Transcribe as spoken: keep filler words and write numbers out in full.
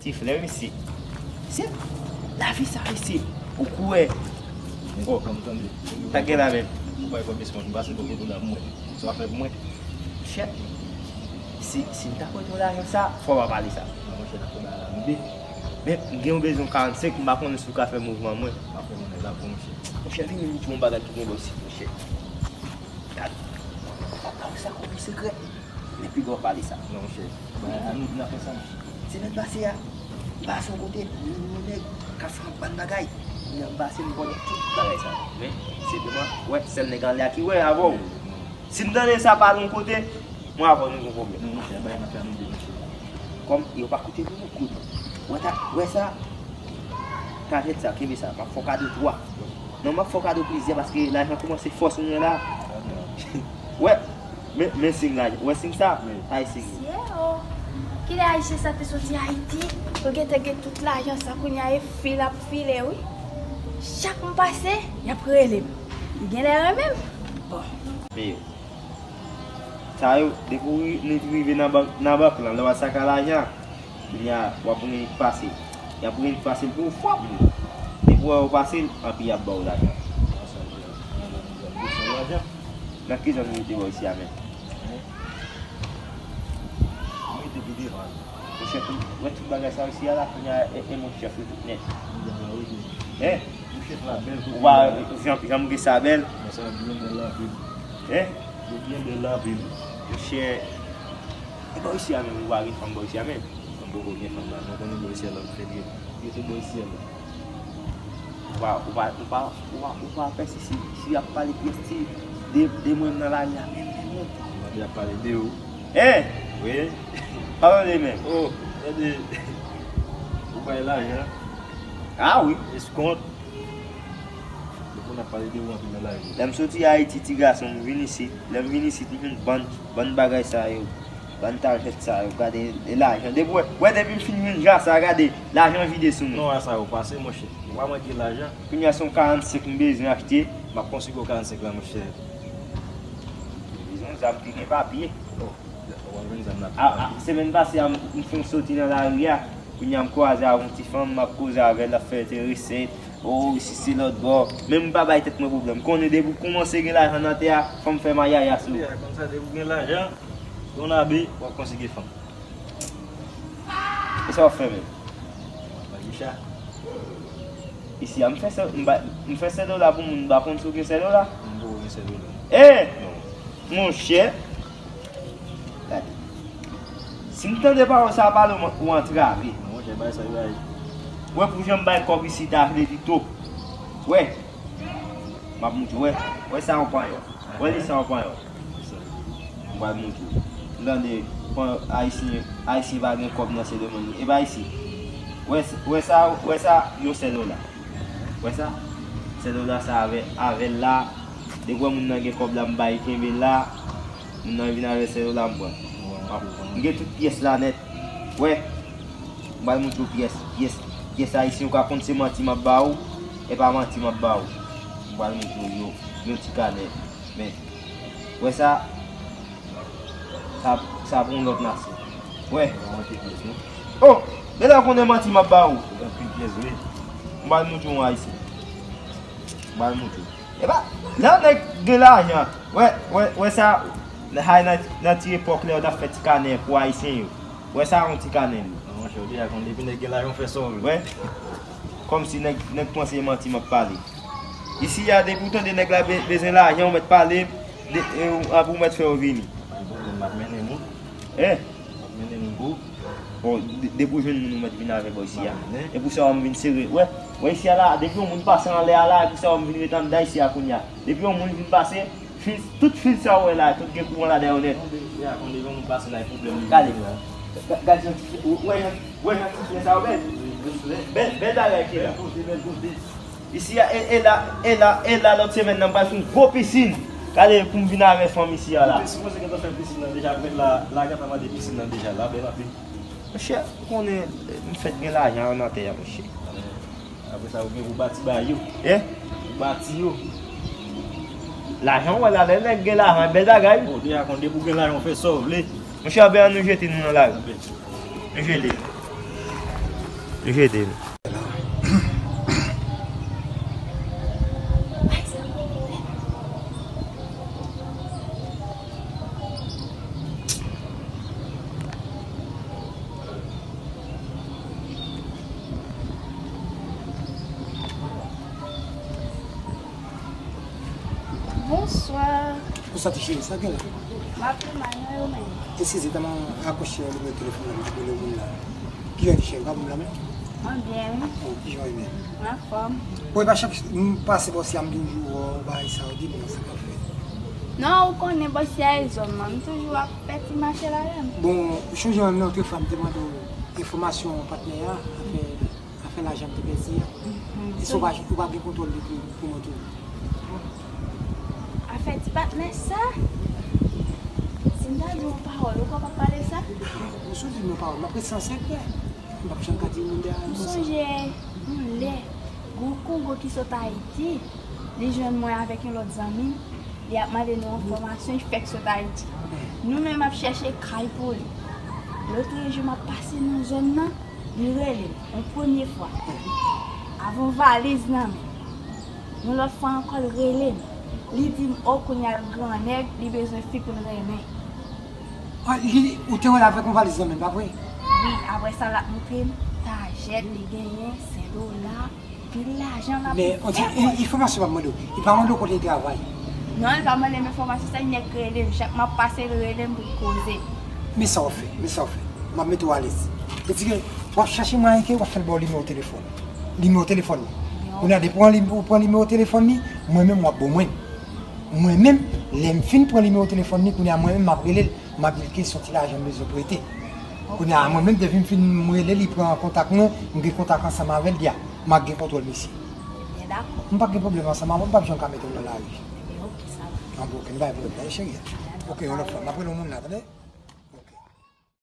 Ti frè, mesye. Se lavi sa, mesye. Ou kwè? Oh, kòm tande. Sa gen la menm. Ou bay kòb esponj, m pase bò kote w la pou mwen. Sa w ap fè pou mwen? Monchè, si, si m ta prete w lajan sa, fò w pa pale sa. Non, monchè, n ap fè bagay la nou de. Men, m gen yon bezwen karannsenk, m pa konnen si w ka fè mouvman mwen. M ap fè monnè la pou monchè. Monchè, vini m di w yon bagay ki gen lòsi, monchè. Gad. Papa w sa kòm sekrè. Men piga w pale sa. Non, monchè. Ba, an nou, n ap fè sa, monchè. Semèn pase a, m pase yon kote, m wè yon nèg k ap fè yon bann bagay. Kounye a m pase, m konnen tout bagay sa. Men, se pou mwen, wè, sèl nèg anlè a ki wè avè w. Si m tande sa pale yon kote, mwen avè w nou gen pwoblèm. Non, monchè, bagay n ap fè a nou de, monchè. Kòm yo pa koute nou, nou kout. Wè ta, wè sa? Tarjèt sa, kenbe sa. M ap fè w kado twa. Non, m ap fè w kado plizyè paske lajan kòmanse fò sou mwen la. Wè, men, men siy la, wè siy sa? Wi. Ay siy. Sye o. Kilè Ayisyen sa te soti Ayiti, yo gentan gen tout lajan sa, kounye a e file ap file, wi. Chak m pase, y ap rele m. Yo genlè renmen m. Bon. Men yo. Sa yo, depi w ri-, nèt rive nan bank, nan bank lan, lè w al saka lajan, kounye a, w ap gen nèt pase. Y ap gen nèt pase l pou ou fwap. Depi w wè yo pase l, anpi y ap ba w lajan. Nan ki zòn ou rete bò isi a menm? Mwen rete pi devan. Monchè, wè tout bagay sa isi a la, kounye a, e, e monchè, fè tout nèt. Hein? Ou pa, jan, jan m gen sa bèl. Hein? Yo byen bèl la anpil. Monchè, e bò isi a menm, ou pa gen fanm bò isi a menm? Mwen poko gen fanm la, mwen konnen bò isi a la, m fè byen. Yo te bò isi a la. Ou pa, ou pa, ou pa, ou pa, ou pa pèsiste si y ap pale pyès ti de, de mwen nan lari a menm, menm, menm. Mwen te ap pale de ou. Hein? Wi. Pa tande menm. Oh, tande. Ou bay lajan. Ah wi. Eskont. Depi w ap pale de ou anpil nan lari. Lè m soti Ayiti, ti gason, m vin isit. Lè m vin isit, m jwenn bann, bann bagay sa yo. Bann tarjèt sa yo. Gade, e lajan. Depi, wè, wè, depi m fin jwenn ja sa, gade, lajan vide sou mwen. Non, a sa yo pase, monchè. Ou pa manke lajan. Kounye a se yon karannsenk m bezwen achte. M ap konsigne w karannsenk la, monchè. M bezwen yon zam ki gen papye. Oh. A, a, semèn pase a, m, m fè yon soti nan lari a. Kounye a, m kwaze avèk yon ti fanm, m ap koze avè l, l ap fè enterese. O, isi se lòt bò. Men m pa bay tèt mwen pwoblèm. M konnen depi w kòmanse gen lajan nan tè a, fò m fè mayayas ou. Wi, a, konsa, depi w gen lajan, yon abe, w ap konsigne fanm. E sa w ap fè menm? M ap bay Micha. Isi a, m fè sè, m bay, m fè sè dola pou moun, m pa konn si w gen sè dola. M poko gen sè dola. E! Non. Monchè. Gade. Si m tande pawòl sa a pale, ou, ou antrave. Monchè, bay sa yo bay. Wè pou jan m bay kòb isit a, vle di to. Wè. M ap montre w, wè. Wè sa yon panyòl. Wè li sa yon panyòl. M pral montre w. M tande, panyòl, Ayisyen, Ayisyen pa gen kòb nan Sendomeng. E pa isi. Wè, wè sa, wè sa, yon sè dola. Wè sa? Sè dola sa avè, avè l la. Depi wè moun nan gen kòb la, m bay kenbe l la. Moun nan vin avè sè dola, m pran. M gen tout pyès la nèt. Wè. M pral montre w pyès, pyès, pyès ayisyen ou ka konn se manti m ap ba ou, e pa manti m ap ba ou. M pral montre w yo, yon ti kanè. Men, wè sa, sa, sa pou yon lòt nasyon. Wè. Oh, men la konnen manti m ap ba ou. M pral montre w yon ayisyen. M pral montre w. Epa, lè yon nèg gen lajan, wè, wè, wè sa, hay nan, nan ti epòk lè yo t ap fè ti kanè pou ayisyen yo. Wè sa yon ti kanè li. Non, monchè, ou deja konn depi nèg gen lajan, ou fè sa w vle. Wè, kòmsi nèg, nèg panse e manti m ap pale. Isi a, depi w tande nèg la be-, bezwen lajan, ou mèt pale, de, e, ou, apre ou mèt fè yo vini. Pa gen pwoblèm, m ap mennen moun. Eh? M ap mennen moun pou ou. Bon, de-, depi w jwenn moun ou mèt vin avè bò isi a. E pou sa w m vin sere. Wè, wè isi a la, depi yon moun pase anlè a la, e pou sa w m vin ret anndan isi a kounye a. Depi yon moun vin pase, fil, tout fil sa w wè la, tout gen kouran ladan yo nèt. Gade. Ga-, gade jan ti, wè jan, wè jan ti chen sa yo bèl. Bèl, bèl bagay ki la. Isi a, e, e la, e la, e la, lòt semèn nan, m pral fè yon gwo pisin. Gade pou m vin avè fanm isi a la. Ou te sipoze gentan fè pisin nan deja, avèk la, la gentan mande pisin nan deja, la bèl anpil. Monchè, ou konnen, m fèk gen lajan nan tè a, monchè. Apre sa, ou gen pou bati ba yo. Eh? Ou bati yo. Lajan, w wè la, lè nèg gen lajan, bèl bagay. Bon, deja konn depi w gen lajan, w fè sa w vle. Monchè, anben an nou jete nou nan lari. Nou jete. Li k ede l. Bonswa. Ou soti cheri, sa gen la? M ap fè mal, non, e ou menm? Eskize, tèlman rakwoche nimewo telefòn nan, m te rele moun la. Kijan w ye cheri, ou ka ban m lanmen? Mwen byen, wi. Oh, kijan w ye menm? M anfòm. Bon, e pa chak m pase bò si a m toujou wè w, bagay sa yo, di m non, sa k ap fèt? Non, ou konnen bò si a e zòn mwen, m toujou ap fè ti mache ladan l. Bon, ou chonje menm nan otrefwa m te mande w enfòmasyon patnè a, afè Afè lajan m te pèdi a. Èske w pa, ou pa gen kontwòl li pou, pou mwen tou? Afè ti patnè sa? Si m ta di w yon pawòl, ou kwè w p ap pale sa? Bon, si w di m yon pawòl, m ap ret san sekrè. M p ap janm ka di moun dèyè m konsa. Ou sonje yon lè, gon Kongo ki sot Ayiti, li jwenn mwen avèk yon lòt zanmi m, li ap mande nou enfòmasyon, li fèk sot Ayiti. Nou menm ap chèche kay pou li. Lòtrejou, m ap pase nan zòn nan, li rele m, yon premye fwa, avè yon valiz nan men l. Yon lòt fwa ankò, l rele m, li di m, o, kounye a l grannèg, li bezwen fi pou l renmen. Ah, li, ou te wè l avèk yon valiz nan men l, pa vre? Wi, apre sa, l ap montre m tajèt li genyen, sen dola, pil lajan l ap fè. Men, on di, e, enfòmasyon m ap mande w, li pa mande w kote l travay? Non, li pa mande m enfòmasyon, se nèg rele m. Chak m ap pase, l rele m pou n koze. Men sa w fè, men sa w fè. M ap mete w alèz. Vle di ke w ap chache mwayen ke w ap fè l ba w nimewo telefòn. Nimewo telefòn li. Kounye a, depi w pran nimewo telefòn li, mwen menm, w ap ba w mwen. Mwen menm, lè m fin pran nimewo telefòn li, kounye a, mwen menm, m ap rele l. M ap di l ke se yon ti lajan m bezwen prete. Kounye a, mwen menm, depi m fin m rele l, li pran kontak mwen, m gen kontak ansanm avè l, di a, m ap gen kontwòl misye. Ebyen, dakò. M p ap gen pwoblèm ansanm avè w, m p ap janm ka mete w nan lari. Ebyen, oke, sa va. An bon, oke, nou pa gen pwoblèm, tande, cheri. Ok, yon lòt fwa, m ap rele yon moun la, tande.